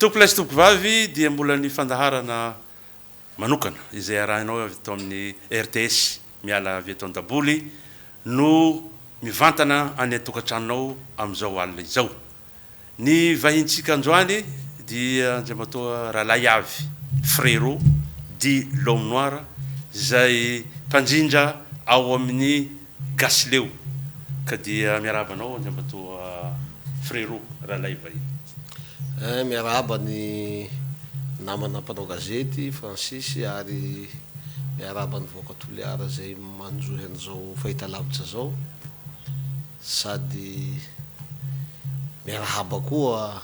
Tompolahy sy tompovavy dia mbola ny fandaharana manokana izay arahinao avy eto amin'ny RTS miala avy eto Andaboly no mivantana any an-tokantranonao amin'izao alina izao. Ny vahintsika androany dia Andriamatoa Ralaiavy Frérot dit l'homme noir izay mpandrindra ao amin'ny Gasileo ka dia miarahaba anao Andriamatoa Frérot Ralay vahiny. Miarahaba ny namana mpanao gazety Francis ary miarahaba ny vahoaka Toliara izay manjohy an'izao fahitalavitra izao. Sady miarahaba koa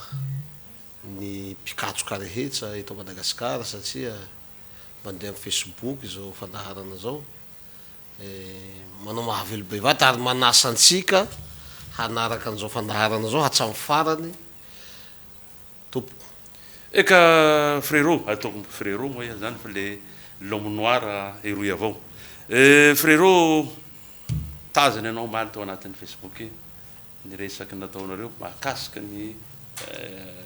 ny mpikatroka rehetra eto Madagasikara satria mandeha amin'ny Facebook izao fandaharana izao. Manao mahavelo bevata ary manasa antsika hanaraka an'izao fandaharana izao hatramin'ny farany tompoko. Eka frerot, ataoko frerot moa iah zany fa le l'homme noir eroy avao. Frerot, Tazany ianao omaly tao anatin'ny Facebook ny resaky nataonareo mahakasika ny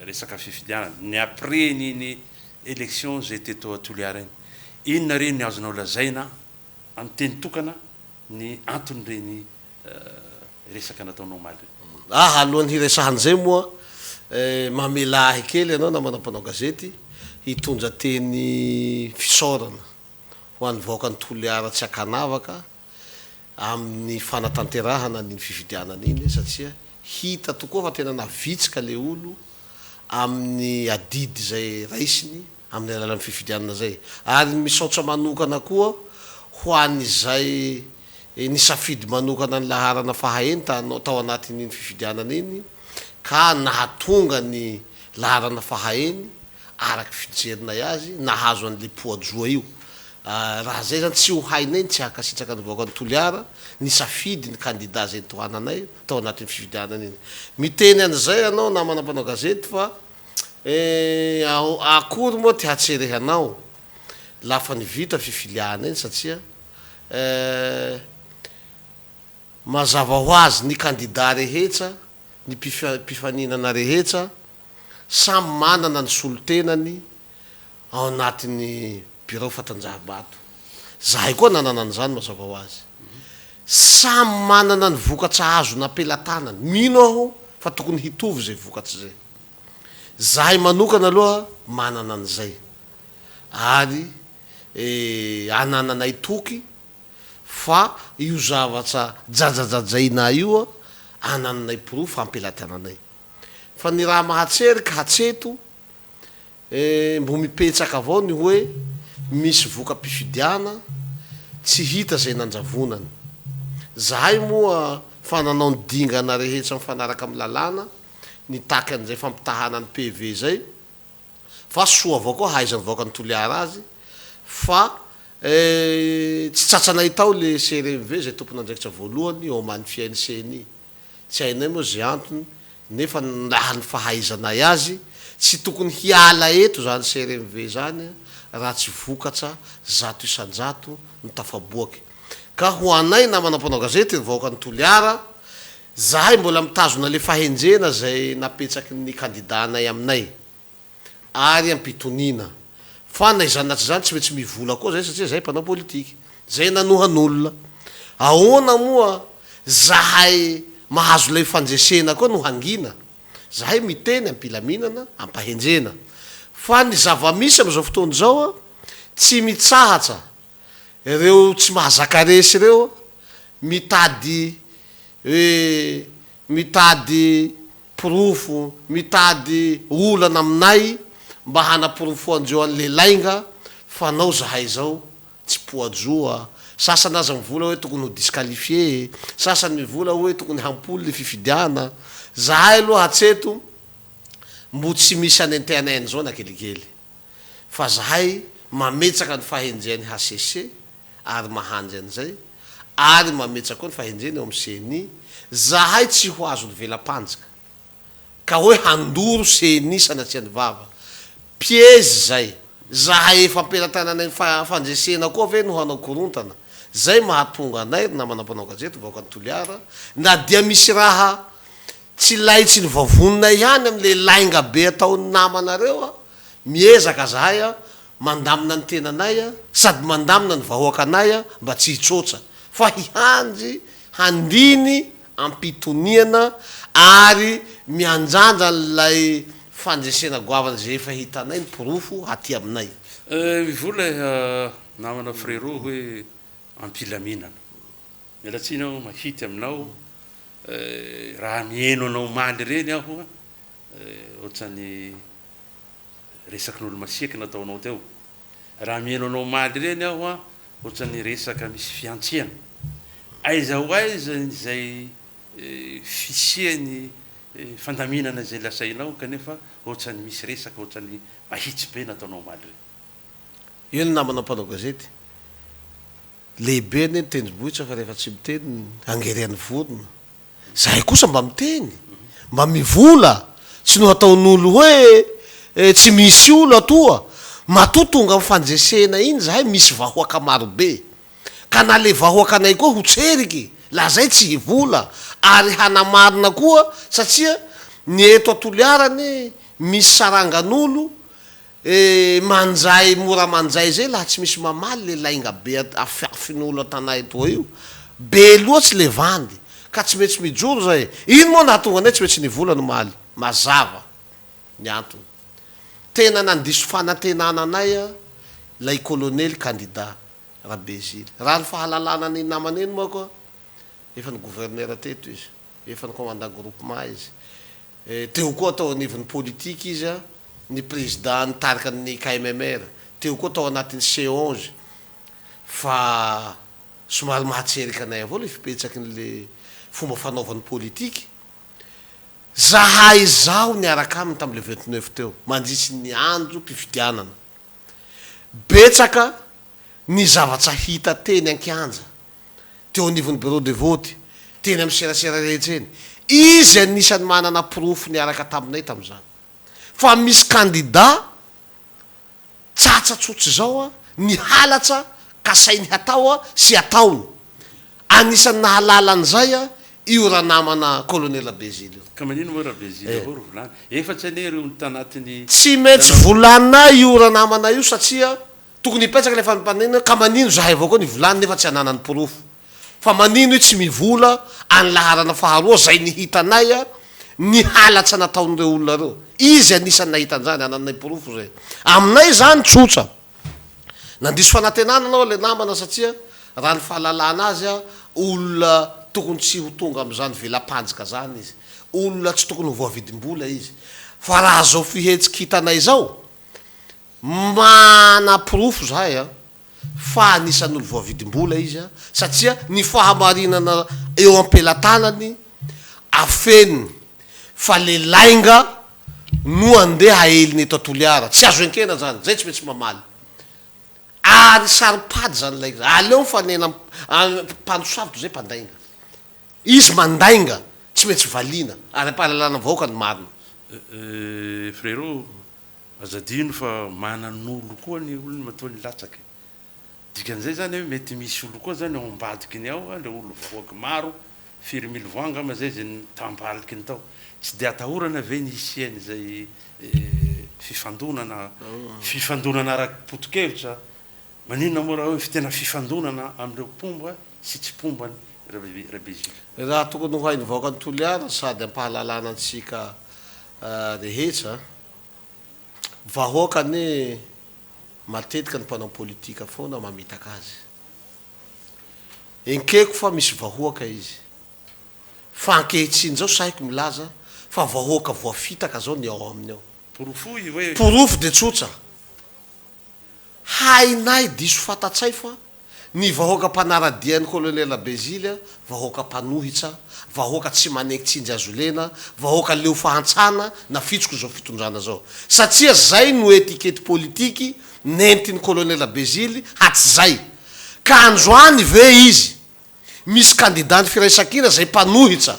resaka fifidianana, ny après n'iny élection zay teto Toliara iny. Inona re ny azonao lazaina amin'ny teny tokana ny anton'ireny resaka nataonao omaly ireny? Ah, alohan'ny hiresahana izay moa, mamelà ahy kely ianao namana mpanao gazety hitondra teny fisaorana ho an'ny vahoakan'i Toliara tsy ankanavaka amin'ny fanatanterahana an'iny fifidianana iny satria hita tokoa fa tena navitrika le olo amin'ny adidy izay raisiny amin'ny alalan'ny fifidianana izay ary misaotra manokana koa ho an'izay nisafidy manokana ny laharana faha eny tao anatin'iny fifidianana iny ka nahatonga ny laharana faha eny araky fijerinay azy nahazo an'le poa-droa io. Raha zay zany tsy ho hainay ny tsy hankasitraka ny vahoakan'i Toliara nisafidy ny kandida zay nitohananay tao anatin'ny fifidianana iny. Miteny an'izay ianao namana mpanao gazety fa eh akory moa ty hatserehanao lafa ny vita fifiliahana iny satria eh mazava ho azy ny kandida rehetsa ny mpifaninana rehetsa samy manana ny solontenany ao anatin'ny birao fatanjaha-bato. Zahay koa nanana an'izany mazava ho azy. Samy manana ny vokatra azo nampelatanany. Mino aho fa tokony hitovy izay vokatra izay. Zahay manokana aloha manana an'izay ary anananay toky fa io zavatra jajajajainà io anananay porofo ampelatananay. Fa ny raha mahatserika hatreto eh mbo mipetsaka avao ny hoe misy voka-pifidiana tsy hita zay nanjavonany. Zahay moa fa nanao ny dingana rehetsa mifanaraka amin'ny lalàna nitaky an'izay fampitahana ny PV zay fa soa avao koa hahaizan'ny vahoakan'i Toliara azy fa eh tsy tratranay tao le CRMV zay tompon'andraikitra voalohany eo ambany fiain'ny ceni. Tsy hainay moa ze antony nefa raha ny fahaizanay azy tsy tokony hiala eto zany CRMV zany raha tsy vokatra 100% no tafaboaky. Ka ho anay namana mpanao gazety ry vahoakan'i Toliara, zahay mbola mitazona le fahenjena zay napetsaky ny kandida anay aminay. ary am-pitoniana. Fa na izany na tsy izany tsy maintsy mivola koa zahay satria zahay mpanao politika. Zay nanohan'olona. Ahoana moa zahay mahazo ilay fandresena koa no hangina? Zahay miteny am-pilaminana, am-pahendrena. Fa ny zava-misy amin'izao fotoana izao, tsy mitsahatra ireo tsy mahazaka resy ireo mitady hoe mitady porofo mitady olana aminay mba hanaporofoan-dreo an'le lainga fanao zahay zao tsy poa-joa, sasany aza mivola hoe tokony ho disqualifié, sasany mivola hoe tokony hampoly le fifidiana, zahay aloha hatreto mbo tsy misy anentehanay an'izao na kelikely fa zahay mametsaka ny fahenjehan'ny HCC ary mahanjy an'izay ary mametsa koa ny fahendrena eo amin'ny ceni, zahay tsy ho azon'ny vela-panjika ka hoe handoro ceni sanatria ny vava, piège zay, zahay efa am-pelatananay ny fandresena koa ve no hanao korontana, zay mahatonga anay ry namana mpanao gazety vahoakan'i Toliara na dia misy raha. Tsy laitry ny vavoninay ihany amin'ilay lainga be ataon'ny namanareo a! Miezaka zahay a, mandamina ny tenanay a, sady mandamina ny vahoakanay a, mba tsy hitsotsa, fa hihanjy, handiny am-pitoniana ary mianjanja an'ilay fandresena goavana izay efa hitanay ny porofo aty aminay. Mivola ilay namana frerot hoe am-pilaminana. Miala tsiny aho mahity aminao raha miheno anao omaly ireny aho ohatrany resakin'olo masiaka nataonao teo. Raha miheno anao omaly ireny aho ohatrany resaka misy fihantsiana. Aiza ho aiza izay fisiany fandaminana izay lasainao kanefa ohatrany misy resaka ohatrany mahitsy be nataonao omaly ireny. Io ny namana mpanao gazety. Lehibe anie ny tendrombohitra fa rehefa tsy miteny angeren'ny vorona. Zahay kosa mba miteny, mba mivola, tsy no ataon'olo hoe tsy misy olo atoa, matoa tonga am fandresena iny zahay misy vahoaka marobe, ka na le vahoakanay koa ho tseriky, lazay tsy hivola, ary hanamarina koa satria ny eto a Toliara anie misy sarangan'olo Eh manjay mora manjay zay laha tsy misy mamaly le lainga be afiafin'olo an-tanà etoa io, be loatsy le vandy ka tsy maintsy mijoro zay, ino moa nahatonga anay tsy maintsy nivolana omaly, mazava ny antony, tena nandiso fanantenana anay lay kolonely kandida Rabezily, raha ny fahalalana ny namana eny manko efa ny gouverneur teto izy, efa ny commandant groupement izy, Teo koa tao anivon'ny politika izy, ny prezida nitarika ny KMMR, teo koa tao anatin'ny C-onze, fa somary mahatserika anay avao le fipetsakin'le fomba fanaovany politika. Zahay izaho niaraka aminy tamin'le 29 teo, mandritry ny androm-pifidianana. Betsaka ny zavatsa hita teny an-kianja. teo anivon'ny bureau de vote, teny amin'ny serasera rehetra eny. Izy anisan'ny manana porofo niaraka taminay tamin'izany. Fa misy kandida tsatsa tsotr'izao ny halatra kasainy hatao sy ataony. Anisan'ny nahalala an'izay io ranamana Colonel Rabezily io. Ka manino moa Rabezily avao ro volany? Efa tsy anie ireo tanatin'ny Tsy maintsy volanay io ranamana io satria Tokony hipetraka ilay fanontaniana ka manino zahay avao koa ny vilany nefa tsy ananany porofo fa manino i tsy mivola any laharana faharoa zay ny hitanay a ny halatsa nataon'ireo olona reo izy anisany nahita anzany anananay porofo zay aminay zany tsotsa nandiso fanantenana anao le namana satria raha ny fahalalana azy a olona tokony tsy ho tonga amizany velapanjika zany izy olona tsy tokony ho voavidim-bola izy fa raha zao fihetsika hitanay zao Manaporofo zahay an, fa anisan'olo voavidim-bola izy an, satria ny fahamarinana eo am-pelatanany afeniny fa le lainga no andeha aeliny eto Toliara, tsy azo enkena zany, zay tsy maintsy mamaly. Ary saro-pady zany lainga zany, aleo mifanena mpandosavy toy zay mpandainga. Izy mandainga, tsy maintsy valiana ary ampahalalana vahoaka ny marina. Frérot, Aza adino fa manan'olo koa ny olona matoa nilatsaka e! Dikan'izay zany hoe mety misy olo koa zany ao ambadikiny ao le olo vahoaka maro, firy mille voix angamba zay zay tambaliky ny tao. Tsy de atahorana ve ny hisian'izay fifandonana, fifandonana ara-potokevitra, maninona moa raha hoe tena fifandonana amin'ireo mpomba sy tsy mpomba an'i Rabezily. Raha tokony ho hain'ny vahoakan'i Toliara sady ampahalalana antsika rehetra, Vahoaka anie matetika ny mpanao politika foana mamitaka azy. Enkeko fa misy vahoaka izy. Fa ankehitriny zao sahiko milaza fa vahoaka voafitaka zao ny ao aminy ao. Porofoy hoe. Porofo de tsotsa. Hainay diso fantatsay fa Ny vahoaka mpanara-dia an'i Colonel Bezily, vahoaka mpanohitsa, vahoaka tsy maneky tsinjy azo lena, vahoaka leo fahantsana nafitsoko izao fitondrana zao. Satria zay no etikety politiky nentin'i Colonel Bezily hatrizay. Ka androany ve izy misy kandida ny firaisankina zay mpanohitsa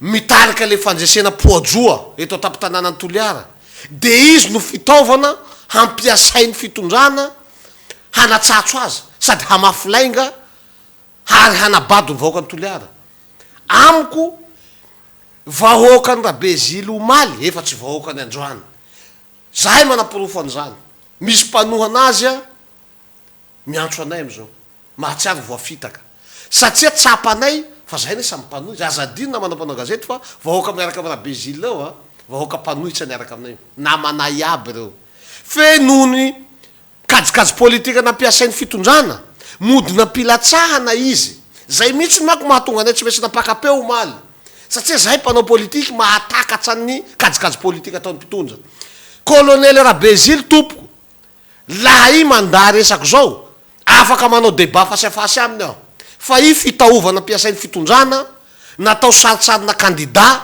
mitarika le fandresena poa-droa eto an-tampon-tanànan'i Toliara, dia izy no fitaovana hampiasain'ny fitondrana hanatsatso azy sady hamafy lainga ary hanabado ny vahoakan'i Toliara. Amiko, Vahoakan'i Rabezily omaly efa tsy vahoakany androany. Zahay manaporofo an'izany. Misy mpanohana azy miantso anay amin'izao. Mahatsiaro voafitaka. Satria tsapanay fa zahay anie samy mpanohitra. Aza adino namana mpanao gazety fa vahoaka miaraka amin'i Rabezily ireo a, vahoaka mpanohitra niaraka aminay. Namanay aby ireo. Fe noho ny Kajikajy politika nampiasain'ny fitondrana, mody nampilatsahana izy. Zay mihitsy manko mahatonga anay tsy maintsy nampaka-peo omaly. Satria zahay mpanao politiky mahatakatsa ny kajikajy politika ataon'ny mpitondra. Colonel Rabezily tompoko, laha i mandà resako zao, afaka manao débat face à face aminy aho. Fa i fitaovana ampiasain'ny fitondrana, natao saritsarina candidat,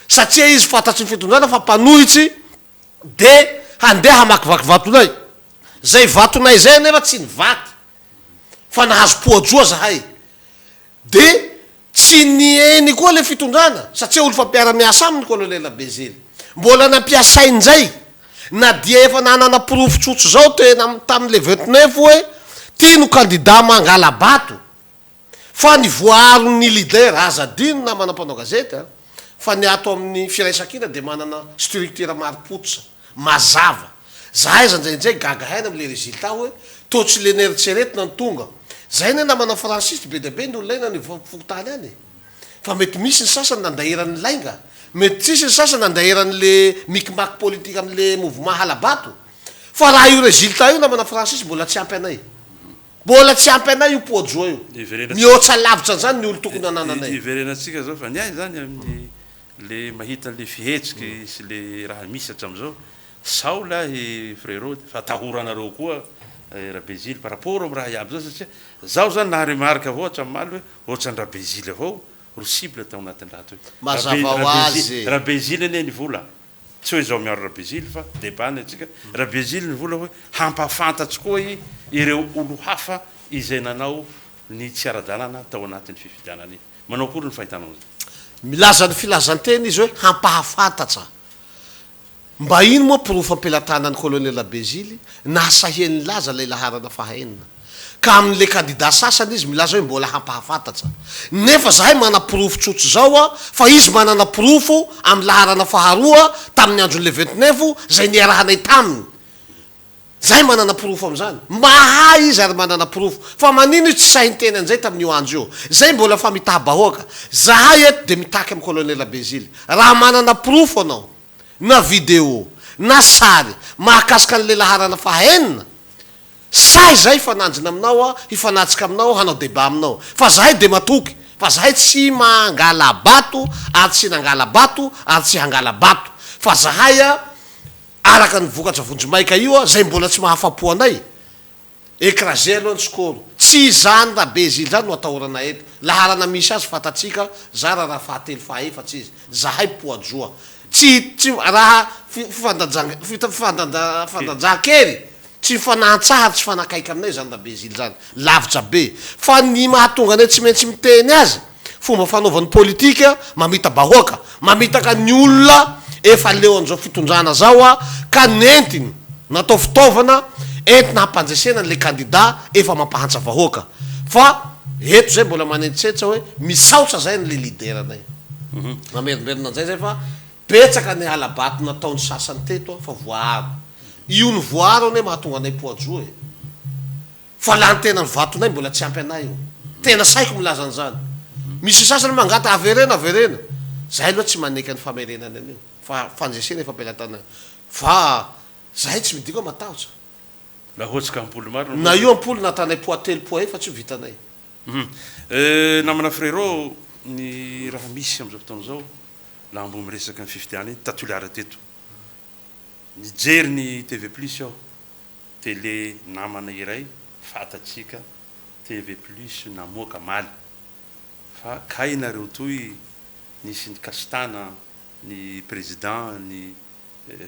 satria izy fantatry ny fitondrana fa mpanohitsy, de handeha hamakivaky vatonay, zay vatonay zay anefa tsy nivaky fa nahazo poa-droa zahay, de tsy nihaino koa le fitondrana satria olo fa mpiara-miasa aminy colonel Bezely, mbola nampiasainy njay na dia efa nanana porofo tsotsozao tena tamin'ny le 29 hoe ty no candidat mangala-bato, Fa ny voaaron'ny leader, aza adino namana mpanao gazety a, fa ny ato amin'ny firaisankina dia manana structure marim-pototra, mazava. Zahay aza indraindray gaga haina amin'ilay résultat hoe toa tsy le neritseretina no tonga. Zay anie namana Francis be dia be ny olona eny anivon'ny fokontany any e. Fa mety misy ny sasany nandahiran'ny lainga, mety tsisy ny sasany nandahiran'le micmac politique amin'le mouvement hala-bato. Fa raha io résultat io namana Francis mbola tsy ampy anay. Mbola tsy ampy anay io poa-joa io. Mihoatra lavitra an'izany ny olo tokony hanananay. Iverenantsika zao fa ny ahy zany amin'ny le mahita an'le fihetsiky sy le raha misy hatram'izao, sao lahy frerot fa atahoranareo koa Rabezily par rapport am raha iaby zao satria zaho zany naha remarque avao hatramin'ny omaly hoe ohatran'i Rabezily avao ro cible tao anatin'ny raha toy. Mazava ho azy e. Rabezily anie ny vola. Tsy hoe izao miaro Rabezily fa débat ny antsika, Rabezily nivola hoe hampahafantatry koa i ireo olo hafa izay nanao ny tsy ara-dalana tao anatin'ny fifidianana iny. Manao akory ny fahitanao an'izay? Milaza ny filazan-teny izy hoe hampahafantatsa. Mba ino moa porofo am-pelatanan'ny Colonel Rabezily nahasahiany nilaza ilay laharana faha-enina? Ka amin'ilay kandida sasany izy milaza hoe mbola hampahafantatsa. Nefa zahay manaporofo tsotr'izao fa izy manana porofo amin'ny laharana faharoa tamin'ny andron'ny le 29 izay niarahanay taminy. Zahay manana porofo amin'izany. Mahay izy ary manana porofo. Fa manino izy tsy sahy niteny an'izay tamin'io andro io? Zay mbola famitaha-bahoaka. Zahay eto dia mitaky amin'i Colonel Bezily. Raha manana porofo anao, na video, na sary mahakasika an'ilay laharana fahaenina, Sahy zahay hifanandrina aminao aho, hifanatrika aminao aho, hanao débat aminao. Fa zahay dia matoky fa zahay tsy mangala-bato ary tsy nangala-bato ary tsy hangala-bato. Fa zahay a, araka ny vokatra vonjimaika io a, zay mbola tsy mahafapo anay, écraser aloha ny score. Tsy izany Rabezy izany no atahorana eto. Laharana misy azy fantatsika, zara raha fahatelo fahaefatsy izy. Zahay poa-droa. Tsy, tsy, raha fifandanjang, fifandanja, fandanjan-kery, tsy mifanantsaha ary tsy mifanakaiky aminay izany Rabezily izany. Lavitra be. Fa ny mahatonga anay tsy maintsy miteny azy, fomba fanaovany politika, mamita-bahoaka, mamitaka ny olona efa leo an'izao fitondrana zao a, ka nentiny, natao fitaovana entina hampandresena an'ilay kandida efa mampahantsa vahoaka. Fa eto zay mbola manetsetsa hoe misaotra zay an'ilay leader-nay. Mamerimberina an'izay zay fa betsaka ny hala-bato nataon'ny sasany teto fa voaaro. Io ny voaaro anie mahatonga anay poa-droa e. Fa lany tena ny vatonay mbola tsy ampy anay io. Tena sahiko milaza an'izany. Misy sasany mangata avereno avereno. Zahay aloha tsy maneky ny famerenana an'io fa fandresena efa am-pelatanana. Fa zahay tsy midika hoe matahotra. Raha ohatsy ka ampoly marina Na io ampoly na atanay poa telo poa efatsy io vitanay. Hum. Eh, namana frérot, ny raha misy amin'izao fotoana izao, laha mbo miresaka ny fifidianana iny, ta Toliara teto. Nijery ny TV plus aho, télé namana iray fantatsika, TV plus namoaka maly fa kay nareo toy nisy nikasitana ny président ny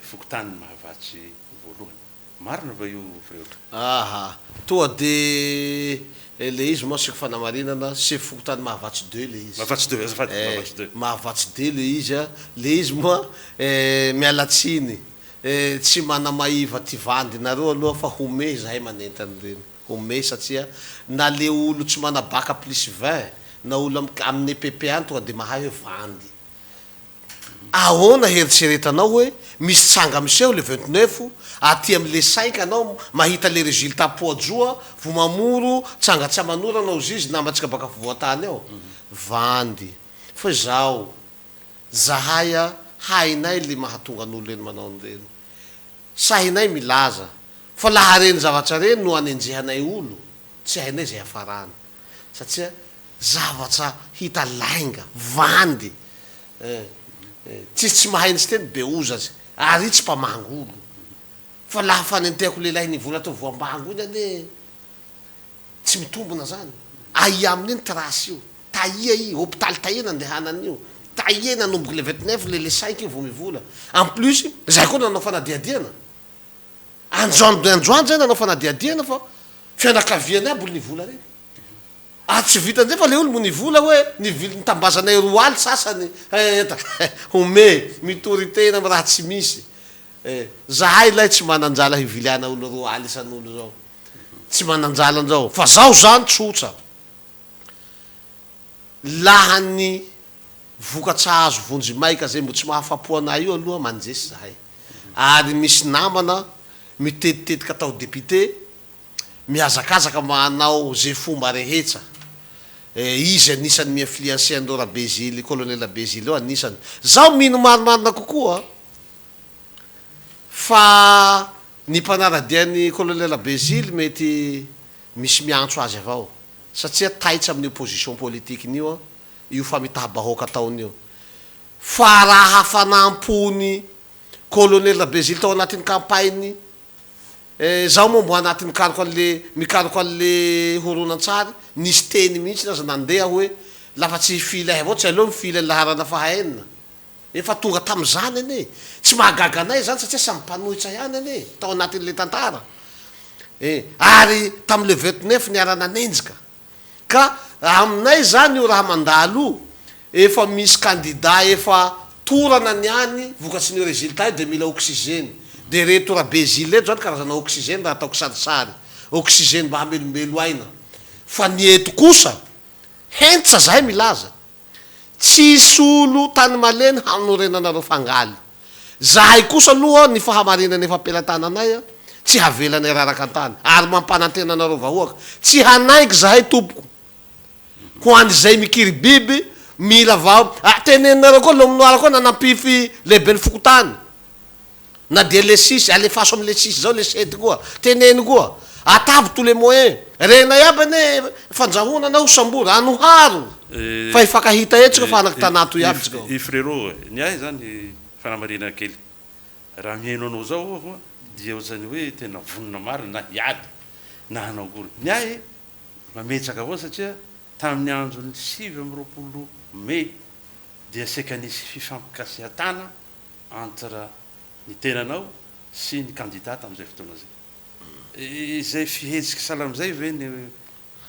fokontany Mahavatsy voalohany. Marina va io frerot? Aha. Toa de le izy moa asiako fanamarinana, sefo fokontany Mahavatsy deux le izy. Mahavatsy deux, azafady, eh, Mahavatsy deux. Mahavatsy deux le izy a, le izy moa eh, miala tsiny eh, tsy manamaiva ty vandy nareo aloha fa homehy zahay manentana ireny, homehy satria na le olo tsy mana bac plus 20 na olo am amin'ny EPP any tonga de mahay hoe vandy. Ahoana heritseretanao hoe misy tsanga miseho le 29 aty am le cinq anao mahita le resultat poa-joa vo mamoro tsanga tsy aman'orana ozizy namantsika baka afovoantany ao? Vandy. Fa izao, zahay a hainay le mahatonga an'olo reny manao an'ireny. Sahinay milaza fa laha reny zavatra reny no anenjehanay olo, tsy hainay zay hafarany. Satria zavatra hita lainga, vandy eh, eh, tsisy tsy mahay ny siteny beozazy, ary i tsy mpamango olo. Fa laha fanentehako lehilahy nivola teo voambango iny anie tsy mitombona zany. Aia amin'iny trace io? Taia i, hopitaly taia nandehanany io? Taia i nanomboky le 29 le le cinq io vao mivola? En plus, zahay koa nanao fanadihadiana. Anjoany de anjoany zay nanao fanadihadiana fa fianakaviany aby olo nivola reny. Ary tsy vitan'izay fa le olo mbo nivola hoe nivily nitambazanay roa aly sasany eh eta homehy mitory tena am raha tsy misy eh zahay lay tsy mananjala hiviliana olo roa aly isan'olo zao tsy mananjala anzao fa zaho zany tsotsa laha ny vokatsa azo vonjimaika zay mbo tsy mahafapo anay io aloha manjesy zahay ary misy namana mitetitetika atao député mihazakazaka manao ze fomba rehetsa eh, izy anisany mi-influencer an'ireo Rabezily, colonel Rabezily ireo anisany. Zaho mino marimarina kokoa fa ny mpanara-dia an'i colonel Rabezily mety misy miantso azy avao satria taitra amin'io position politique-ny io io famitaha-bahoaka ataony io. Fa raha hafanam-pon'i colonel Rabezily tao anatin'ny campagne Eh, zaho moa mbo anaty mikaroka an'le mikaroka an'le horonantsary, nisy teny mihitsy aza nandeha hoe lafa tsy hifily ahy avao tsy aleo mifily an'i laharana faha enina. Efa tonga tamin'izany anie. Tsy mahagaga anay izany satria samy mpanohitra ihany anie tao anatin'le tantara. Eh, ary tamin'le 29 niara-nanenjika. Ka aminay zany io raha mandalo io, efa misy candidat efa torana ny any vokatsin'io résultat io de mila oxygène, de reto Rabezily reto zany karazana oxygène raha ataoko sarisary, oxygène mba hamelombelo aina, fa ny eto kosa hentitra zahay milaza, Tsisy olo tany malemy hanorenanareo fangaly. Zahay kosa aloha ny fahamarinana efa am-pelatananay tsy havelanay raraka an-tany ary mampanantena anareo vahoaka tsy hanaiky zahay tompoko ho an'izay mikiribiby mila vao ah teneninareo koa l'homme noir koa nanampify lehiben'ny fokontany Na dia le sisy, alefaso am le sisy zao le sety koa, teneno koa, atavo tous les moyens, renay aby anie fandrahonana ho sambory, anoharo fa hifankahita eto tsika fa anaky tanà toy aby tsika. I frerot, ny ahy zany fanamarinana kely, raha mihaino anao zao aho dia ohatrany hoe tena vonona marina na hiady na hanao akory, ny ahy mametraka avao satria tamin'ny andron'ny 29 mai dia saika nisy fifampikasihan-tana entre ny tenanao sy ny candidat tamin'izay fotoana izay. Izay fihetsiky sahala amin'izay ve no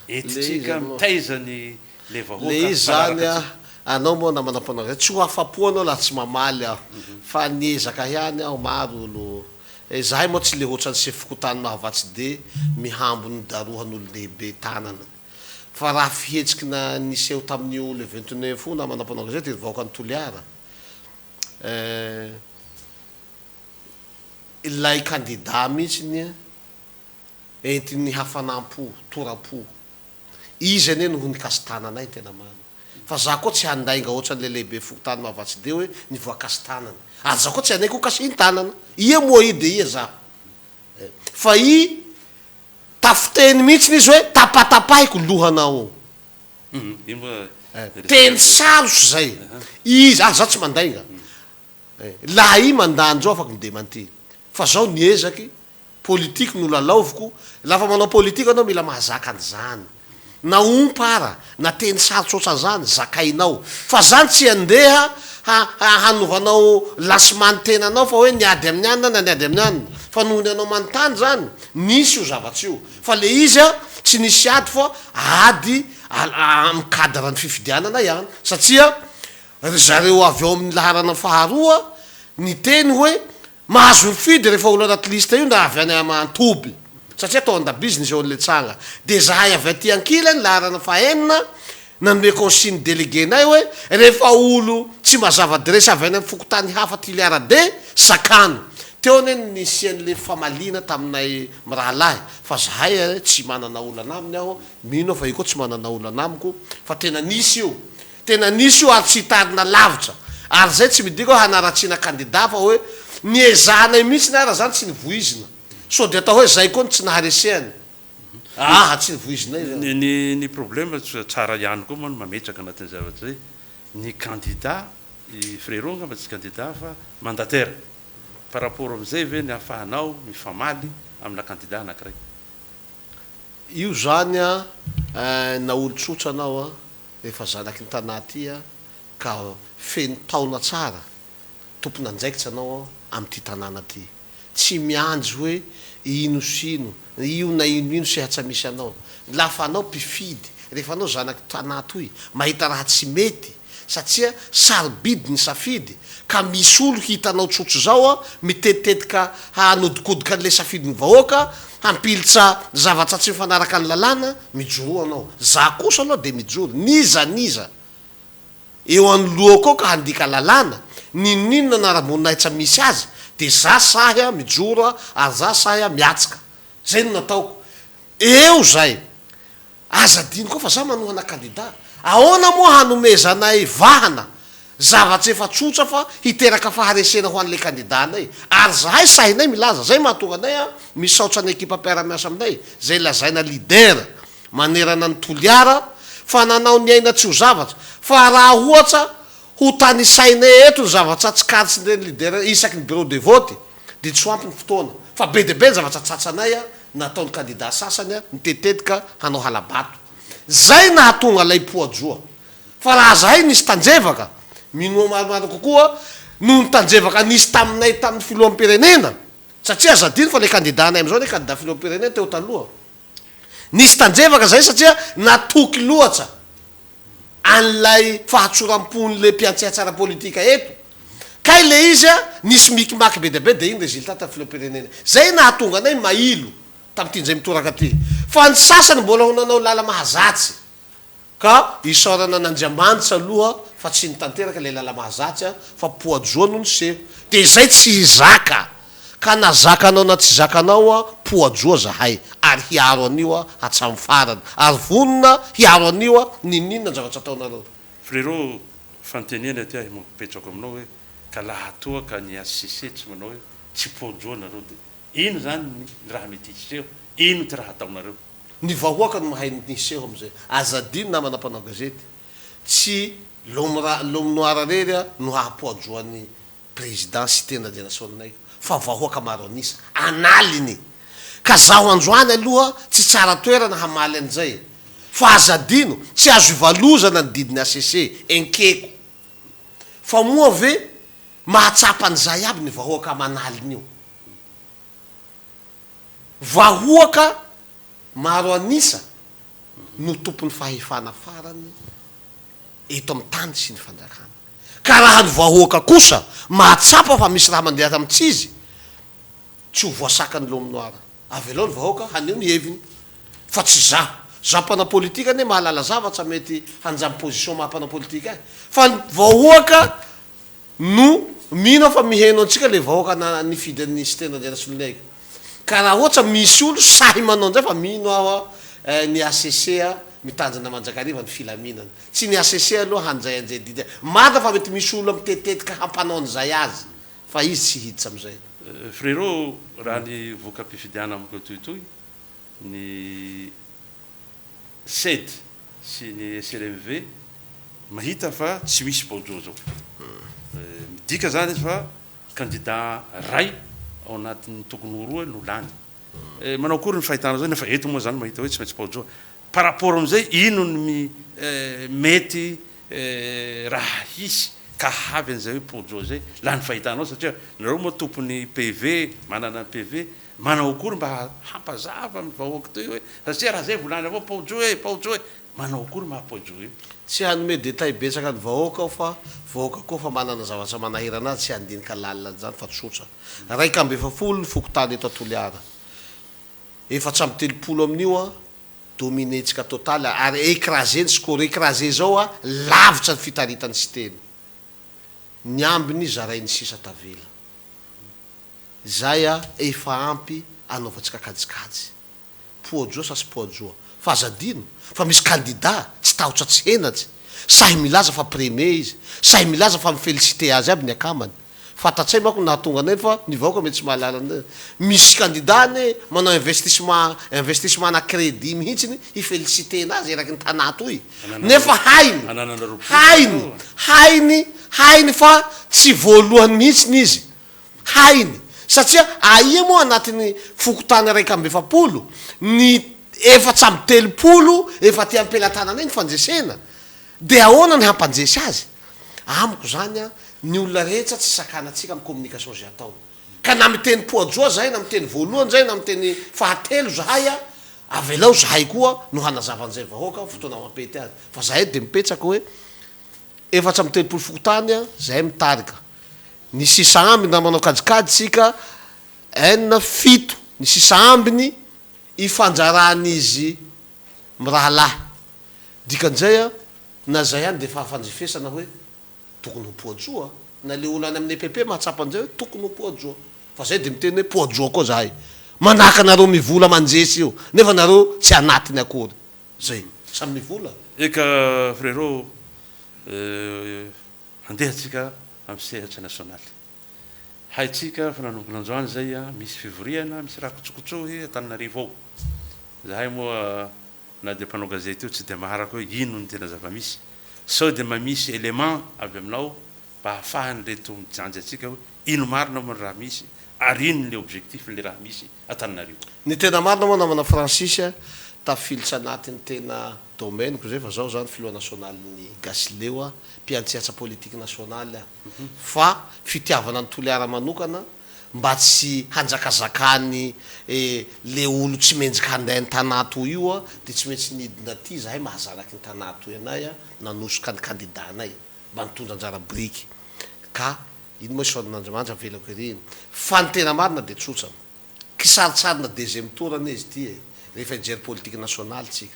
entintsika mitaiza ny le vahoaka Le izy zany a, anao moa namana mpanao gazety, tsy ho afa-po anao laha tsy mamaly aho, fa niezaka ihany aho, maro olo, zahay moa tsy le hoatran'ny sefo fokontany Mahavatsy de mihambo ny darohan'olon-dehibe tanana, fa raha fihetsiky na niseho tamin'io le 29 io namana mpanao gazety ry vahoakan'i Toliara, Eh, ilay kandida mihitsy anie entin'ny hafanam-po, tora-po. Izy anie no ho nikasi-tanana ny tena marina. Fa za koa tsy handainga ohatran'ilay lehibe fokontany Mahavatsy hoe ny voakasi-tanana. Ary za koa tsy hanaiky ho kasihin-tanana. Ia moa i dia ia za. Eh, fa i tafiteny mihitsy izy hoe tapatapahiko lohanao. Teny sarotra zay. Izy, ah za tsy mandainga. Laha i mandà anzao afaky mi-dementir. Fa zao niezaky, politique no lalaoviko, lafa manao politique anao mila mahazaka an'izany. Na ompa ara, na teny sarotra otran'izany, zakainao. Fa zany tsy andeha ha hanovanao lasement ny tenanao fa hoe niady amin'ny anona na niady amin'ny anona. Fa noho ny anao manontany zany, nisy io zavatsy io. Fa le izy a tsy nisy ady fa ady amin'ny cadre ny fifidianana ihany satria ry zareo avy ao amin'ny laharana faharoa niteny hoe mahazo mifidy rehefa olo anaty liste io na avy any aman-toby satria tao an-dabizy nisehoan'le tsanga de zahay avy aty ankilany laharana fahenina. Nanome consigne délégué-nay hoe rehefa olo tsy mazava adiresy avy any amin'ny fokontany hafa Toliara de sakano. Teo anie no nisian'le famaliana taminay mirahalahy fa zahay tsy manana olana aminy aho, mino aho fa io koa tsy manana olana amiko fa tena nisy io. Tena nisy io ary tsy hitarina lavitra. Ary zay tsy midika hoe hanaratsiana kandida fa hoe niezahanay mihitsiny ara zany tsy nivoizina. Sao de atao hoe zay koa no tsy naharesehany. Aha tsy nivoizinay zany. Ny ny ny problème tsara ihany koa moa ny mametraka anatin'ny zavatra izay, ny candidat, i Frérot angamba tsy candidat fa mandataire, par rapport amin'izay ve ny ahafahanao mifamaly amina candidat anakiray? Io zany an, na olon-tsotra anao an, rehefa zanaky ny tanà aty an, ka feno taona tsara, tompon'andraikitra anao amin'ity tanàna ity. Tsy miandry hoe ino sy ino, io na ino ino sehatsa misy anao. Lafa anao mpifidy, rehefa anao zanaky tanà toy, mahita raha tsy mety, satria sarobidy ny safidy, ka misy olo hitanao tsotr'izao an, mitetitetika hanodikodoka an'le safidin'ny vahoaka, hampilitsa zavatsa tsy mifanaraka ny lalàna, mijoroa anao. Za kosa aloha de mijoro, n'iza n'iza. eo anoloako eo ka handika lalàna, n'inon'inona anaram-boninahitra misy azy, dia za sahy aho mijoro aho ary za sahy aho miatsika. Zay no nataoko. Eo zay. Aza adino koa fa za manohana kandida. Ahoana moa hanomezanay vahana zavatra efa tsotra fa hiteraka faharesena ho an'ilay kandida-nay. Ary zahay sahinay milaza, zay mahatonga anay an, misaotra ny ekipa mpiara-miasa aminay, zay lazaina leader manerana an'i Toliara fa nanao ny aina tsy ho zavatra fa raha ohatsa ho tanisainay eto ny zavatra tsikaritsin'ireny leader isaky ny bureau de vote dia tsy ho ampy ny fotoana fa be dia be ny zavatra tsatsanay nataon'ny kandida sasany nitetetika hanao hala-bato zay nahatonga ilay poa-joa fa raha zahay nisy tanjevaka minoa marimarina kokoa noho ny tanjevaka nisy taminay tamin'ny filoham-pirenena satria aza adino fa ilay kandida-nay amin'izao anie kandida filoham-pirenena teo taloha Nisy tanjevaka zay satria natoky loatsa an'ilay fahatsoram-pon'le mpiantsiatsy ara-politika eto. Kay le izy a, nisy mikimaky be dia be dia iny résultat tamin'ny filoham-pirenena. Zay nahatonga anay mailo tamin'ity indray mitoraka ty. Fa ny sasany mbola ho nanao lala-mahazatsy. Ka isaorana an'Andriamanitra aloha fa tsy nitanteraka ilay lala-mahazatsy a, fa poa-joa no niseho. Dia izay tsy zaka! Ka na zakanao na tsy zakanao a, poa-joa zahay, ary hiaro an'io a hatramin'ny farany, ary vonona hiaro an'io a, n'inon'inona ny zavatra ataonareo. Frérot, fanontaniana aty ahy mapetrako aminao hoe ka laha toa ka ny HCC tsy manao hoe tsy poa-joa nareo dia ino zany ny raha mety hiseho, ino ty raha ataonareo? Ny vahoaka no mahay ny hiseho amin'izay. Aza adino namana mpanao gazety, tsy l'homme l'homme noir irery no hahapoajoan'ny président Siteny Randrianasoloniaiko fa vahoaka maro an'isa, an'aliny. Ka zaho androany aloha tsy tsara toerana hamaly an'izay. Fa aza adino, tsy azo ivalozana ny didin'ny HCC, enkeko. Fa moa ve mahatsapa an'izay aby ny vahoaka aman'aliny io? Vahoaka maro an'isa no tompon'ny fahefana farany eto amin'ny tany sy ny fanjakana. Ka raha ny vahoaka kosa mahatsapa fa misy raha mandeha amin'ny tsy izy, tsy ho voasakan'ny l'homme noir. Avelao ny vahoaka haneho ny heviny fa tsy izaho. Izaho mpanao politika anie mahalala zavatra mety hanjamy position maha mpanao politika ahy fa ny vahoaka No mino aho fa miheno antsika le vahoaka na nifidy an'i Siteny Randrianasoloniaiko. Ka raha ohatra misy olo sahy manao an'izay fa mino aho a ny HCC a mitanjona mandrakariva ny filaminana. Tsy ny HCC aloha hanjay an'izay didy Marina fa mety misy olona mitetetika hampanao an'izay azy fa izy tsy hiditra amin'izay. Frérot, raha ny voka-pifidianana amiko tohitohy, ny Ced sy ny SRMV mahita fa tsy misy Baojo zao. Midika zany izy fa kandida ray ao anatin'ny tokony ho roa no lany. Manao akory ny fahitana zao nefa eto moa zany mahita hoe tsy maintsy Baojo. Par rapport amin'izay ino ny mety raha hisy ka hahavy an'izay hoe Baojo zay laha ny fahitanao satria nareo moa tompon'ny PV manana ny PV Manao akory mba hampazava amin'ny vahoaka toy hoe satria raha zay volany avao paojo e paojo e manao akory maha paojo io. Tsy hanome détail betsaka ny vahoaka aho fa vahoaka koa fa manana zavatra manahirana azy tsy handinika lalina an'izany fa tsotra. 41 ny fokontany eto Toliara. 34 amin'io an. Dominer-tsika total ary écraser ny score, écraser zao a lavitra ny fitaritan'i Siteny. Ny ambiny zarain'ny sisa tavela. Zay a efa ampy anaovantsika kajikajy. Poa-joa sa tsy poa-joa? Fa aza adino fa misy candidat tsy tahotra tsy henatsy, sahy milaza fa premier izy, sahy milaza fa mi-feliciter azy aby ny akamany. Fantatsay manko ny nahatonga anay fa ny vahoaka mety tsy mahalala anay. Misy candidat anie manao investissement investissement ana crédit mihitsiny hi-feliciter-na azy eraky ny tanà toy. Nefa hainy, hainy, hainy, hainy fa tsy voalohany mihitsiny izy. Hainy. Satria aia moa anatin'ny fokontany 41, ny 34 efa aty am-pelatananay ny fandresena. Dia ahoana ny hampanjesy azy? Amiko izany an, ny olona rehetra tsy sakanantsika amin'ny communication izay ataony. Ka na miteny poa-joa zahay, na miteny voalohany zahay, na miteny fahatelo zahay an, avelao zahay koa no hanazava an'izay vahoaka fotoana mampety azy. Fa zahay dia mipetsaka hoe 34 fokontany an, zahay mitarika. Ny sisa ambiny raha manao kajikajy tsika, enina, fito, ny sisa ambiny ifanjaran'izy mirahalahy. Dikan'izay an, na zay ihany dia efa afanjefesana hoe tokony ho poa-joa, na le olona any amin'ny EPP mahatsapa an'izay hoe tokony ho poa-joa. Fa zay dia miteny hoe poa-joa koa zahay. Manahaka anareo mivola manjesy io, nefa nareo tsy anatiny akory. Zay. Samy mivola. Eka frerot eh, handeha tsika amin'ny sehatra nasionaly. Haintsika fa nanomboka androany izay misy fivoriana, misy raha kotsokotsohy Antananarivo ao. Zahay moa na dia mpanao gazety io tsy dia maharaka hoe ino ny tena zava-misy. Sao dia mba misy élément avy aminao mba ahafahan'ireto mijanjy antsika hoe ino marina moa ny raha misy ary ino le objectif le raha misy Antananarivo. Ny tena marina moa namana Francis a, tafilitra anatin'ny tena domaine-ko izay fa zaho zany filoha nasionalin'ny Gasileo a, mpiantsehatra politique nasionaly aho fa fitiavana an'i Toliara manokana mba tsy hanjakazakany le olo tsy mendrika handeha ny tanà toy io a de tsy maintsy nidina aty zahay maha zanaky ny tanà toy anay a nanosoka ny candidat nay mba nitondra anjara biriky ka iny moa isaoran'Andriamanitra avelako ery iny fa ny tena marina de tsotsa Kisarintsarina deuxième tour anie izy ity e! Rehefa hijery politique nationale tsika.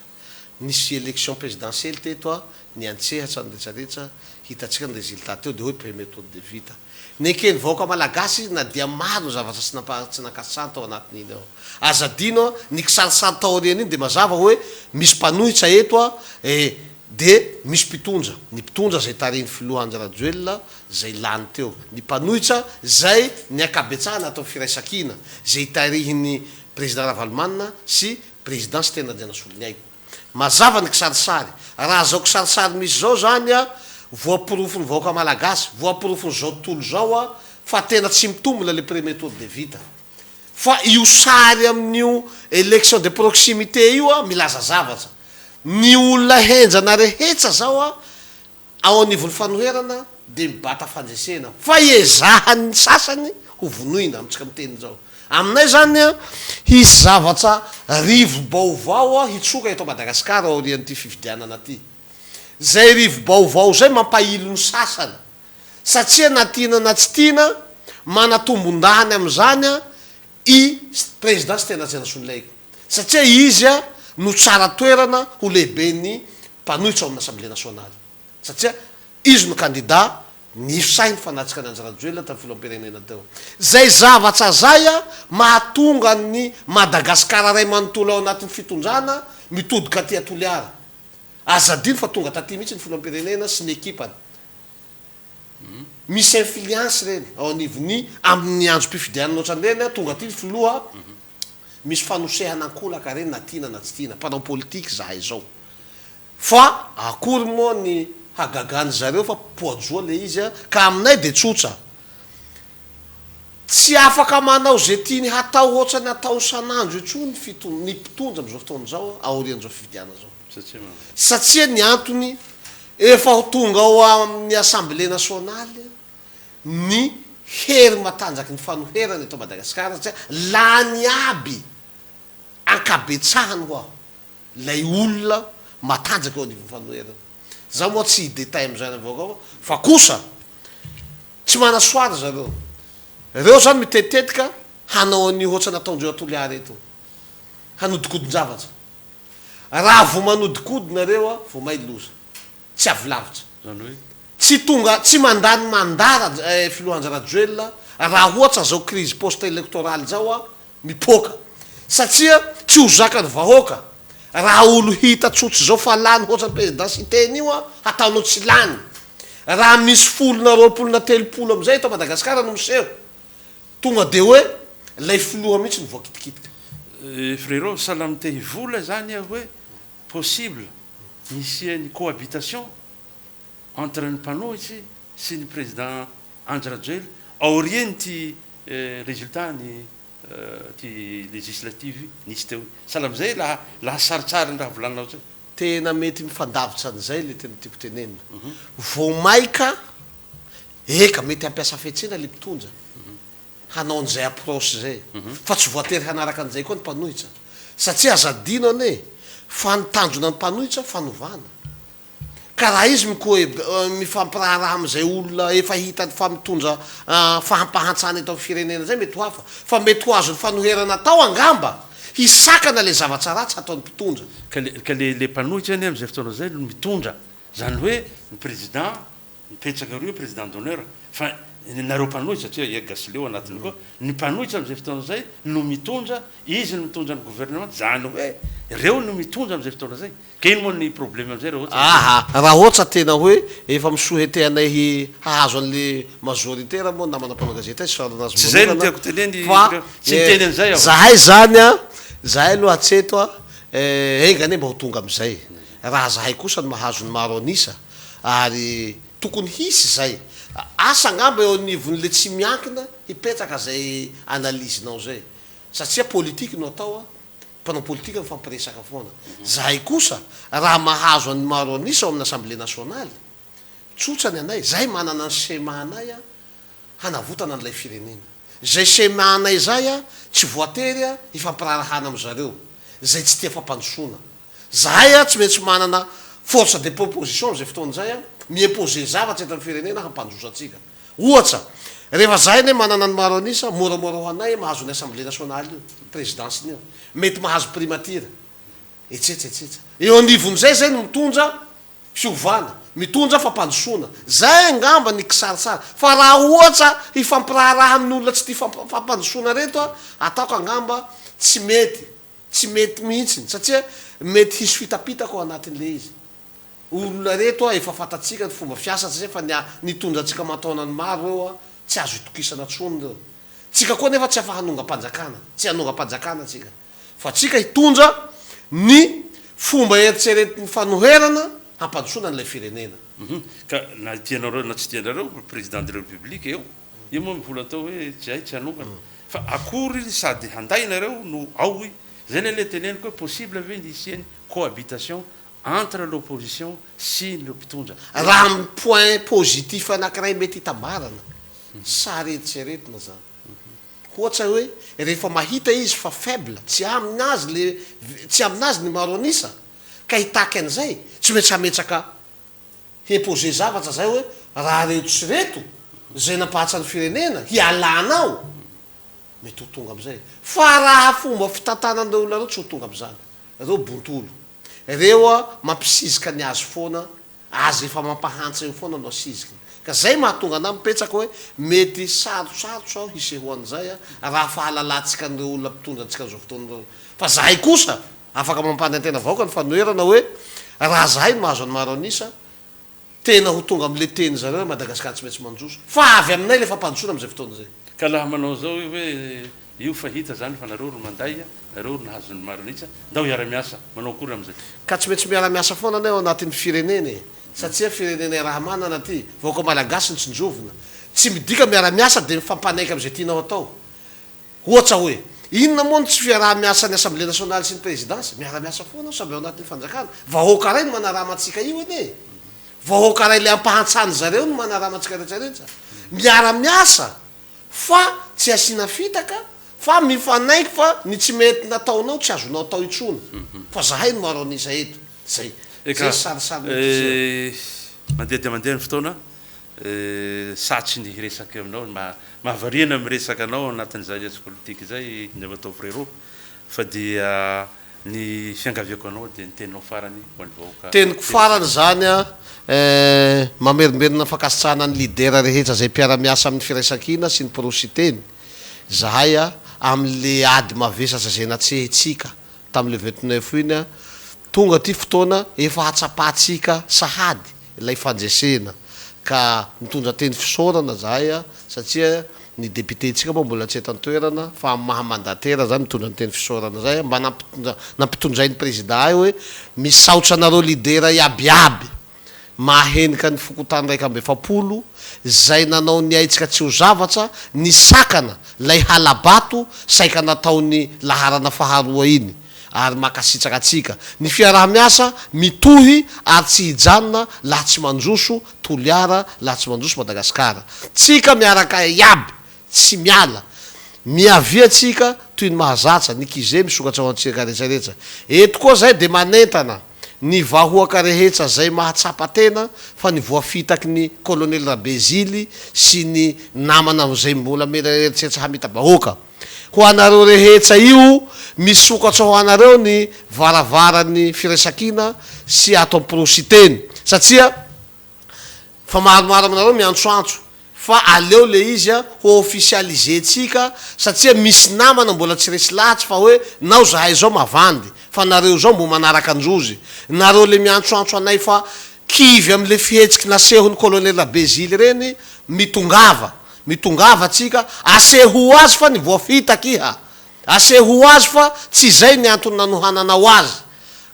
Nisy élection présidentielle teto a, niantsehatra ny retsaretsa, hitantsika ny résultat teo de hoe premier tour de vita. Neken'ny vahoaka malagasy izy na dia maro ny zavatra tsy nampa tsy nankasitrahany tao anatin'iny ao. Aza adino a, ny kisarisary taorian'iny de mazava hoe misy mpanohitra eto a, e de misy mpitondra. Ny mpitondra izay tarihin'ny filoha Andry Rajoelina izay lany teo, ny mpanohitra izay ny ankabetsahana atao firaisankina izay tarihin'ny Président Ravalomanana sy Président Siteny Randrianasoloniaiko. Mazava ny kisarisary. Raha zao kisarisary misy zao zany a, voaporofon'ny vahoaka malagasy, voaporofon'izao tontolo izao a, fa tena tsy mitombina le premier tour de vita. Fa io sary amin'io élection de proximité io a, milaza zavatra. Ny olona henjana rehetsa zao a, Ao anivon'ny fanoherana dia mibata fandresena fa iezahan'ny sasany ho vonoina amintsika miteny izao. Aminay izany hisy zavatra rivo-baovao hitsoka eto Madagasikara aorian'ity fifidianana ity. Izay rivo-baovao izay mampahilo ny sasany satria na tiana na tsy tiana manatombondahany amin'izany i Président Siteny Ratsiandrasonilaiky satria izy no tsara toerana ho lehiben'ny mpanohitra ao amin'ny Assemblée nationale satria izy no candidat nisahy nifanatrika an'i Andry Rajoelina tamin'ny filoham-pirenena teo. Zay zavatra zay mahatonga an'i Madagasikara ray manontolo ao anatin'ny fitondrana mitodika aty Toliara. Aza adino fa tonga taty mihitsy ny filoham-pirenena sy ny ekipany. Misy influence ireny ao anivon'ny amin'ny androm-pifidianana ohatran'ireny, tonga aty ny filoha, misy fanosehana ankolaka ireny na tiana na tsy tiana, mpanao politika izahay izao. Fa akory moa ny hagagan'ny zareo fa poa-joa le izy a, ka aminay de tsotsa. Tsy afaka manao ze tiany hatao ohatrany atao isan'andro intsony ny fiton- ny mpitondra amin'izao fotoana izao aorian'izao fifidianana izao. Satria ny antony efa ho tonga ao amin'ny Assemblée nationale ny hery matanjaky ny fanoherana eto Madagasikara satria lany aby ankabetsahany ho'aho ilay olona matanjaka eo anivon'ny fanoherana. Zaho moa tsy hi-detail amin'izany avoaka ao fa kosa tsy manasoa ry zareo. Reo zany mitetitetika hanao an'io ohatran'ny ataondreo a Toliara eto. Hanodikodin-javatra. Raha vao manodikodina reo a, vao may loza. Tsy avy lavitra. Zany hoe? Tsy tonga, tsy mandany mandat Raj, filoha Andry Rajoelina raha ohatra zao crise post électorale zao a, mipoaka. Satria tsy ho zakan'ny vahoaka raha olo hita tsotra zao fa lany hoatran'ny président Siteny io a, hataonao tsy lany. Raha misy folo na 20 na 30 amizay eto Madagasikara no miseho, tonga de hoe lay filoha mihitsy no voakitikitika. Frérot, sahala amin'ny te hivola zany aho hoe possible ny hisian'ny cohabitation entre ny mpanohitsy sy ny président Andry Rajoelina aorian'ity résultat ny ty législative nisy teo iny. Sahala amin'izay laha laha saritsariny raha volaninao zay. Tena mety mifandavitra an'izay le tena tiako tenenina. Vao maika eka mety hampiasa fihetsena le mpitondra hanao an'izay approche zay fa tsy voatery hanaraka an'izay koa ny mpanohitra satria aza adino anie fa ny tanjona ny mpanohitra fanovana. Ka raha izy mikoe mifampiraharaha amin'izay olona efa hitany fa mitondra fahampahantsana eto amin'ny firenena izay mety ho hafa, fa mety ho azon'ny fanoherana atao angamba hisakana ilay zavatra ratsy hataon'ny mpitondra. Ka le ka le le mpanohitra anie amin'izay fotoana izay no mitondra, izany hoe ny président mipetraka eroa président d'honneur, fa nareo mpanohitra satria i Gasileo anatiny koa, ny mpanohitra amin'izay fotoana izay no mitondra, izy no mitondra ny gouvernement, izany hoe ireo no mitondra amin'izay fotoana izay. Ka ino moa ny problème amizay raha ohatra Aha, raha ohatra tena hoe efa mi-souhaiter anay hi hahazo an'le majoritaire moa ny namana mpanao gazety ay, isaorana azy Tsy zay no manokana tiako teneny fa tsy niteny an'izay aho. zahay zany an, zahay aloha hatreto an, enga anie mba ho tonga amizay, raha zahay kosa no mahazo ny maro an'isa ary tokony hisy zay, asa angamba eo anivon'le tsy miankina hipetraka zay analyse-nao zay, satria politique no atao an, Mpanao politika mifampiresaka foana. Zahay kosa raha mahazo an'ny maro an'isa ao amin'ny Assemblée nationale, tsotra ny anay, zahay manana ny schéma anay hanavotana an'ilay firenena. Izay schéma anay izay tsy voatery hifampiraharahana amin-dry zareo izay tsy tia fampandrosoana. Zahay tsy maintsy manana force de proposition amin'izay fotoana izay, mi-imposer zavatra eto amin'ny firenena hampandroso antsika. Ohatra, rehefa zahay anie manana ny maro an'isa, moramora ho anay mahazo ny Assemblée nationale io, présidence-ny io, mety mahazo primature, etsetra etsetra. Eo anivon'izay zay no mitondra fiovana, mitondra fampandrosoana. Zay angamba ny kisarisary. Fa raha ohatra hifampiraharaha amin'ny olona tsy tia fampandrosoana reto, ataoko angamba tsy mety, tsy mety mihitsiny, satria mety hisy fitapitaka ao anatin'ilay izy. Olona reto a efa fantatsika ny fomba fiasa tsy zay fa ny nitondra antsika aman-taonany maro reo a tsy azo itokisana tsony reo. Tsika koa nefa tsy afa hanongam-panjakana, tsy hanongam-panjakana tsika fa tsika hitondra ny fomba eritreretin'ny fanoherana hampandrosoana an'ilay firenena. Hum ka na tianareo na tsy tianareo président de la république eo, io moa mbola atao hoe tsy hay tsy hanongana fa akory sady handay nareo no ao i, zay le le teneniko hoe possible ve ny hisian'ny cohabitation entre l'opposition sy ireo mpitondra. Raha amin'ny point positif anakiray mety hitambarana, sary eritreretina zany. Ohatra hoe rehefa mahita izy fa faible, tsy aminazy le, tsy aminazy ny maro an'isa, ka hitaky an'izay, tsy maintsy hametraka, hi-imposer zavatra zay hoe raha reto sy reto, zay nampahatsa ny firenena, hialanao, mety ho tonga amizay. Fa raha fomba fitantanan'ireo olona ireo tsy ho tonga amizany. Reo bontolo. Reo a mampisizika ny azy foana, azy efa mampahantra eo foana no asizikiny. Ka zay mahatonga anah mipetsaka hoe mety sarotsarotra aho hisehoan'izay a raha fahalalantsika an'ireo olona mpitondra antsika an'izao fotoana ireo. Fa zahay kosa afaka mampanantena vahoaka ny fanoherana hoe raha zahay no mahazo an'i maro an'isa Tena ho tonga amin'ilay teny zareo hoe Madagascar tsy maintsy mandroso. Fa avy aminay ilay fampandrosoana amin'izay fotoana izay. Ka laha manao zao io hoe io fa hita zany fa nareo ry manday, nareo ry nahazo ny marinitsa, ndao hiara-miasa, manao akory amizay? Ka tsy maintsy miara-miasa foana anie ao anatin'ny firenena e! Satria firenena iaraha-manana ity, vahoaka malagasy no tsinjovina. Tsy midika miara-miasa dia mifampanaiky amin'izay tianao atao. Ohatra hoe, inona moa no tsy fiaraha-miasan'ny Assemblée nationale sy ny présidence? Miara-miasa foana samby ao anatin'ny fanjakana. Vahoaka iray no manarama antsika io anie e! Vahoaka iray ilay ampahantsany zareo no manarama antsika rehetra rehetra. Miara-miasa fa tsy asiana fitaka fa mifanaiky fa ny tsy mety nataonao tsy azonao atao intsony fa zahay no maro an'isa eto. Zay. Eka, Zay sarisary mety hiseho. mandeha dia mandeha ny fotoana. Satry ny hiresaka eo aminao, mahavariana miresaka anao anatin'izay resaka politika izay Andriamatoa Frérot fa dia Ny fiangaviako anao dia ny teninao farany ho an'ny vahoaka Teniko telo farany sisa. izany an, eh, mamerimberina ny fankasitrahana ny leader rehetra izay mpiara-miasa amin'ny Firaisankina sy ny Pro Siteny zahay an, amin'le ady mavesatra izay natsehintsika tamin'le 29 iny an, tonga ty fotoana efa hatsapantsika sahady ilay fandresena ka mitondra teny fisaorana zahay an, satria Ny député-ntsika moa mbola tsy eto an-toerana fa amin'ny maha mandataire zany mitondra ny teny fisaorana zay mba nampitondrain'ny président ahy hoe misaotra anareo leader iaby iaby mahahenika ny fokontany 41 zay nanao ny aitsika tsy ho zavatsa nisakana lay halabato saika nataony laharana faharoa iny ary makasitraka antsika ny fiarahamiasa mitohy ary tsy hijanona laha tsy mandroso Toliara laha tsy mandroso Madagascar tsika miaraka iaby tsy miala miavia tsika toy ny mahazatsa ny kize misokatra ho antsika rehetrarehetra eto koa zay de manentana ny vahoaka rehetsa zay mahatsapa tena fa ny voafitaky ny colonel Rabezily sy ny namana zay mbola mieritreritra hamita bahoaka ho anareo rehetsa io misokatra ho anareo ny varavaran'ny firaisankina sy ato am prositeny satria fa maromaro aminareo miantsoantso fa aleo le izy a ho officialiser tsika satria misy namana mbola tsy resy lahatsy fa hoe nao zahay zao mavandy fa nareo zao mbo manaraka androzy nareo le miantsoantso anay fa kivy amle fihetsiky nasehony colonel Rabezily reny mitongava Mitongava tsika, aseho azy fa ny voafitaka iha. Aseho azy fa tsy izay ny antony nanohananao azy.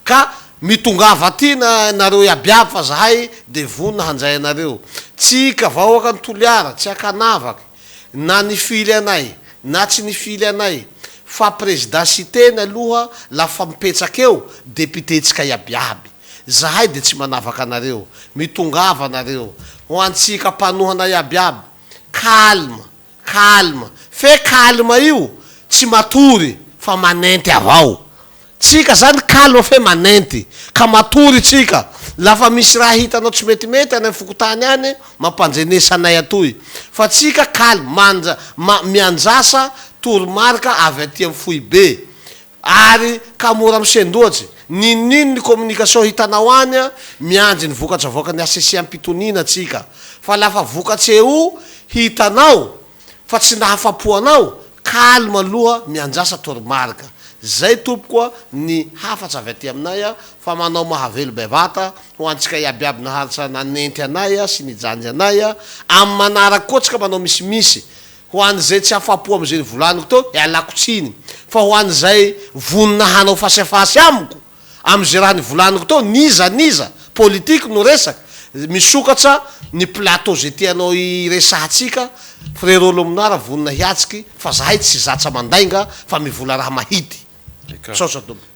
Ka mitongava aty na nareo iaby iaby fa zahay de vonona hanjay anareo. Tsika vahoakan'i Toliara tsy ankanavaky na nifily anay na tsy nifily anay fa président Siteny aloha lafa mipetsaka eo député tsika iaby iaby. Zahay de tsy manavaka anareo. Mitongava nareo. Ho antsika mpanohana iaby iaby. Calme, calme. Fe calme io tsy matory fa manenty avao. Tsika zany calme fe manenty. Ka matory tsika. Lafa misy raha hitanao tsy metimety any am fokontany any, mampanjenesa anay atoy. Fa tsika calme, manja, ma, mianjasa toromarika avy aty am foibe. Ary ka mora misendoatsy. N'inon'ino ny communication hitanao any an, miandry ny vokatra avoakan'ny HCC am-pitoniana tsika. Fa lafa vokatse o hitanao fa tsy nahafapo anao, calme aloha miandrasa toromarika. Zay tompoko a ny hafatsa avy aty aminay a, fa manao mahavelo bevata ho antsika iaby iaby naharitsa nanenty anay a sy nijanjy anay a, amin'ny manaraka koa tsika manao misimisy Ho an'izay tsy afapo amin'izay novolaniko teo, ialako tsiny. Fa ho an'izay vonona hanao face à face amiko, amin'izay raha nivolaniko teo, n'iza n'iza, politique no resaka, misokatra ny plateau izay tianao hiresahantsika, Frérot Lominara vonona hiatsiky, fa zahay tsy zatsa mandainga fa mivola raha mahity. Misaotra tompoko.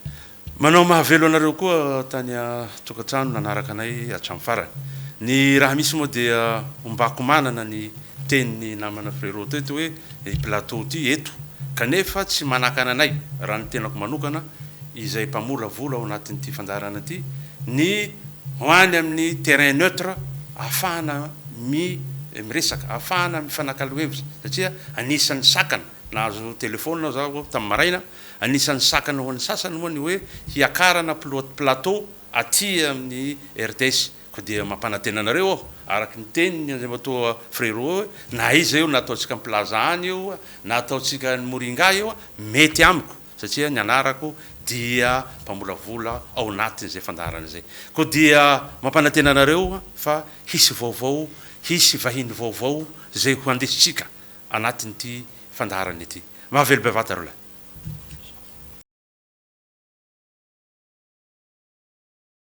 Manao mahavelo anareo koa tany an-tokantrano nanaraka anay hatramin'ny farany. Ny raha misy moa dia ombako manana ny tenin'ny namana Frérot teto hoe i plateau ity eto kanefa tsy manakana anay raha ny tenako manokana izay mpamolavola ao anatin'ity fandaharana ity ny ho any amin'ny terrain neutre ahafahana mi miresaka, ahafahana mifanakalo hevitra satria anisan'ny sakana, nahazo telephone zaho tamin'ny maraina, Anisan'ny sakana ho an'ny sasany moa ny hoe hiakarana plateau aty amin'ny RTS. Koa dia mampanantena anareo aho, araka ny tenin'i Andriamatoa Frérot hoe na aiza io, na ataontsika amin'ny Plaza any io, na ataontsika any Moringa io, mety amiko satria ny anarako dia mpamolavola ao anatin'izay fandaharana izay. Koa dia mampanantena anareo fa hisy vaovao, hisy vahiny vaovao izay ho andesintsika anatin'ity fandaharana ity. Mahavelo bevata rolahy.